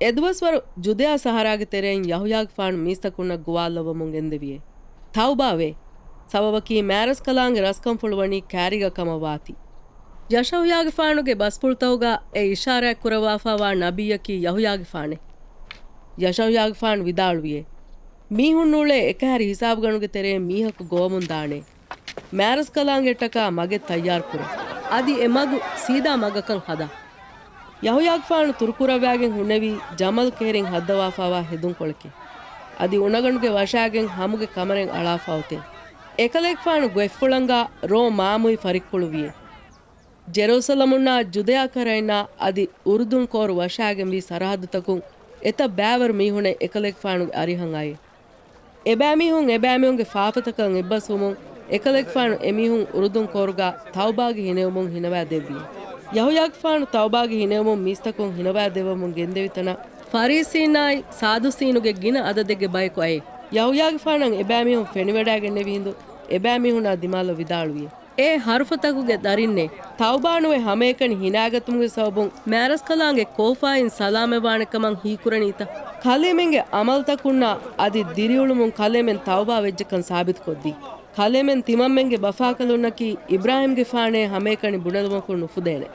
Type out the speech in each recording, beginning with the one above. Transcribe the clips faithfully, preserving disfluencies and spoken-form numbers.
އެދުވަސްވަރު ޖުދެޔާ ސަހަރާގެ ތެރެއިން ޔަހުޔާގެފާނު މީސްތަކުންނަށް ގޮވާލައްވަމުން ގެންދެވިއޭ. ތައުބާވޭ. ސަބަބަކީ މާރަސްކަލާނގެ ރަސްކަންފުޅު ވަނީ ކާރިގަ ކަމަށް ވާތީ. ޔަޝަހުޔާގެފާނުގެ ބަސްފުޅުތަކުގަ އެ އިޝާރާތް ކުރައްވާފައިވާ ނަބިއްޔަކީ ޔަހުޔާގެފާނޭ. ޔަޝަހުޔާގެފާނު ވިދާޅުވިއޭ، މީހުންނޫޅޭ އެކަހެރި ހިސާބުގަނޑުގެ ތެރެއިން މީހަކު ގޮވަމުން ދާނޭ. މާރަސްކަލާނގެއަށްޓަކާ މަގެއް ތައްޔާރުކުރޭ. އަދި އެ މަގު ސީދާ މަގަކަށް ހަދާ. ޔަހުޔާގެފާނު ތުރުކުރައްވާގެން ހުންނެވީ ޖަމަލް ކެހެރިން ހައްދަވާފައިވާ ހެދުންކޮޅެކޭ. އަދި އުނަގަނޑުގެ ވަށާގެން ހަމުގެ ކަމަރެއް އަޅާފަ އޮތޭ. އެކަލޭގެފާނު ގޮތްފުޅަނގާ ރޯ މާމުއި ފަރިއްކުޅުވިއޭ. ޖެރޫސަލަމުންނާ ޖުދެޔާ ކަރައިންނާ އަދި އުރުދުން ކޯރު ވަށާގެންވީ ސަރަހައްދުތަކުން އެތައް ބައިވަރު މީހުނެއް އެކަލޭގެފާނުގެ އަރިހަށް އައޭ. އެބައިމީހުން އެބައިމީހުންގެ ފާފަތަކަށް އެއްބަސްވުމުން އެކަލޭގެފާނު އެމީހުން އުރުދުން ކޯރުގަ ތައުބާގެ ހިނެވުމުން ހިނަވާ ދެއްވި. ޔަހުޔާގެފާނު ތައުބާގެ ހިނެވުމުން މީސްތަކުން ހިނަވާ ދެއްވަމުން ގެންދެވި ތަނަށް ފަރީސީންނާއި ސާދުސީނުގެ ގިނަ އަދަދެއްގެ ބަޔަކު އައޭ. ޔަހުޔާގެފާނަށް އެބައިމީހުން ފެނިވަޑައިގެންނެވި ހިނދު އެބައިމީހުންނާ ދިމާލަށް ވިދާޅުވިއޭ. އޭ ހަރުފަތަކުގެ ދަރިންނޭ! ތައުބާނުވެ ހަމައެކަނި ހިނާގަތުމުގެ ސަބަބުން މާރަސްކަލާނގެ ކޯފާއިން ސަލާމަތްވާނެ ކަމަށް ހީކުރަނީތަ؟ ކަލޭމެންގެ އަމަލުތަކުންނާ އަދި ދިރިއުޅުމުން ކަލޭމެން ތައުބާ ވެއްޖެކަން ސާބިތުކޮށްދީ. ކަލޭމެން ތިމަންމެންގެ ބަފާކަލުންނަކީ އިބްރާހީމްގެފާނޭ ހަމައެކަނި ބުނެލުމަކުން ނުފުދޭނެ.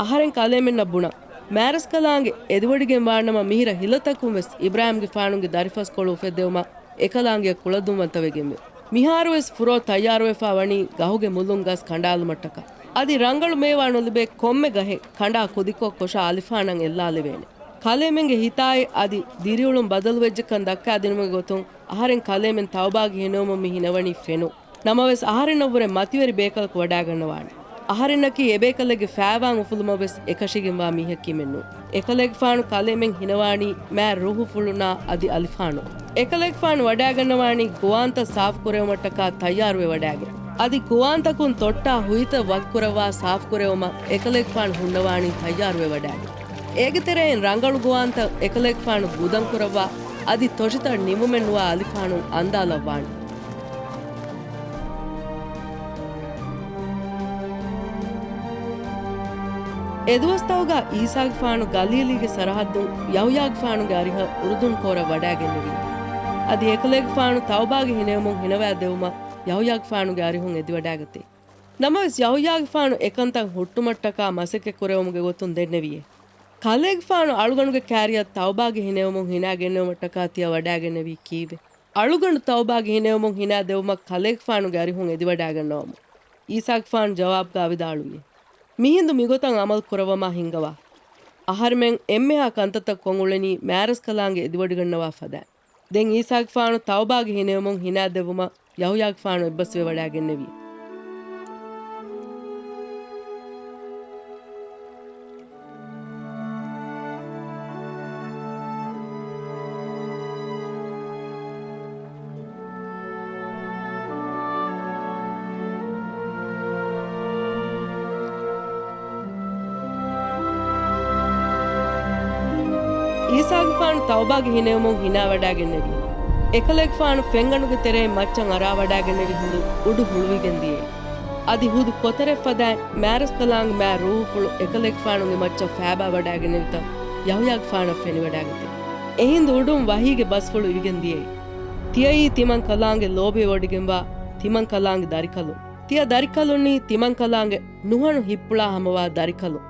އަހަރެން ކަލޭމެންނަށް ބުނަން. މާރަސްކަލާނގެ އެދިވޮޑިގެން ވާނަމަ މިހިރަ ހިލަތަކުން ވެސް އިބްރާހީމްގެފާނުގެ ދަރިފަސްކޮޅު އުފެއްދެވުމަށް އެކަލާނގެއަށް ކުޅަދުންވަންތަވެގެންވޭ. މިހާރުވެސް ފުރޯ ތައްޔާރުވެފަ ވަނީ ގަހުގެ މުލުން ގަސް ކަނޑާލުމަށްޓަކާ. އަދި ރަނގަޅު މޭވާ ނުލިބޭ ކޮންމެ ގަހެއް ކަނޑާ ކުދިކޮށް ކޮށާ އަލިފާނަށް އެއްލާލެވޭނެ. ކަލޭމެންގެ ހިތާއި އަދި ދިރިއުޅުން ބަދަލުވެއްޖެކަން ދައްކާދިނުމުގެ ގޮތުން އަހަރެން ކަލޭމެން ތައުބާގެ ހިނެވުމުން މި ހިނަވަނީ ފެނުން. ނަމަވެސް އަހަރެންނަށްވުރެ މަތިވެރި ބޭކަލަކު ވަޑާގަންނަވާނެ. އަހަރެންނަކީ އެބޭކަލެއްގެ ފައިވާން އުފުލުމަށް ވެސް އެކަށީގެންވާ މީހަކީމެއްނޫން. އެކަލޭގެފާނު ކަލޭމެން ހިނަވާނީ މާތް ރޫހުފުޅުންނާ އަދި އަލިފާނުން. އެކަލޭގެފާނު ވަޑާގަންނަވާނީ ގޮވާންތައް ސާފުކުރެވުމަށްޓަކާ ތައްޔާރުވެވަޑާގެން. އަދި ގޮވާންތަކުން ތޮއްޓާ ހުއިތައް ވަކިކުރައްވާ ސާފުކުރެވުމަށް އެކަލޭގެފާނު ހުންނަވާނީ ތައްޔާރުވެވަޑާގެން. އޭގެ ތެރެއިން ރަނގަޅު ގޮވާންތައް އެކަލޭގެފާނު ގުދަންކުރައްވާ އަދި ތޮށިތައް ނިމުމެއްނުވާ އަލިފާނުން އަންދާލައްވާނެ. އެދުވަސްތަކުގަ އީސާގެފާނު ގަލީލީގެ ސަރަހައްދުން ޔަހުޔާގެފާނުގެ އަރިހަށް އުރުދުން ކޯރަށް ވަޑާގެންނެވި. އަދި އެކަލޭގެފާނު ތައުބާގެ ހިނެވުމުން ހިނަވާ ދެވުމަށް ޔަހުޔާގެފާނުގެ އަރިހުން އެދިވަޑާގަތޭ. ނަމަވެސް ޔަހުޔާގެފާނު އެކަންތައް ހުއްޓުމަށްޓަކާ މަސައްކަތް ކުރެވުމުގެ ގޮތުން ދެންނެވިއޭ. ކަލޭގެފާނު އަޅުގަނޑުގެ ކާރިއަށް ތައުބާގެ ހިނެވުމުން ހިނާ ގެންނެވުމަށްޓަކާ ތިޔަ ވަޑާގެންނެވީ ކީއްވެ؟ އަޅުގަނޑު ތައުބާގެ ހިނެވުމުން ހިނާ ދެވުމަށް ކަލޭގެފާނުގެ އަރިހުން އެދިވަޑާގަންނަވަމު. އީސާގެފާނު ޖަވާބުގަ ވިދާޅުވި، މިހިނދު މިގޮތަށް އަމަލު ކުރައްވަމާ ހިންގަވާ. އަހަރެމެން އެންމެހާ ކަންތައްތައް ކޮށް އުޅެނީ މާރަސްކަލާނގެ އެދިވޮޑިގަންނަވާ ފަދައިން. ދެން އީސާގެފާނު ތައުބާގެ ހިނެވުމުން ހިނާ ދެވުމަށް ޔަހުޔާގެފާނު އެއްބަސްވެވަޑާގެންނެވި. އީސާގެފާނު ތައުބާގެ ހިނެވުމުން ހިނާވަޑާގެންނެވި. އެކަލޭގެފާނު ފެންގަނޑުގެ ތެރެއިން މައްޗަށް އަރާވަޑާގެންނެވި ހިނދު އުޑު ހުޅުވިގެން ދިޔައޭ. އަދި ހުދު ކޮތަރެއް ފަދައިން މާރަސްކަލާނގެ މާތް ރޫހުފުޅު އެކަލޭގެފާނުގެ މައްޗަށް ފައިބާވަޑާގެންނެވިތަން ޔަހުޔާގެފާނަށް ފެނިވަޑާގަތޭ. އެހިނދު އުޑުން ވަޙީގެ ބަސްފުޅު އިވިގެން ދިޔައީ، ތިޔައީ ތިމަންކަލާނގެ ލޯބިވެވޮޑިގެންވާ ތިމަންކަލާނގެ ދަރިކަލުން. ތިޔަ ދަރިކަލުންނީ ތިމަންކަލާނގެ ނުހަނު ހިތްޕުޅާ ހަމަވާ ދަރިކަލުން.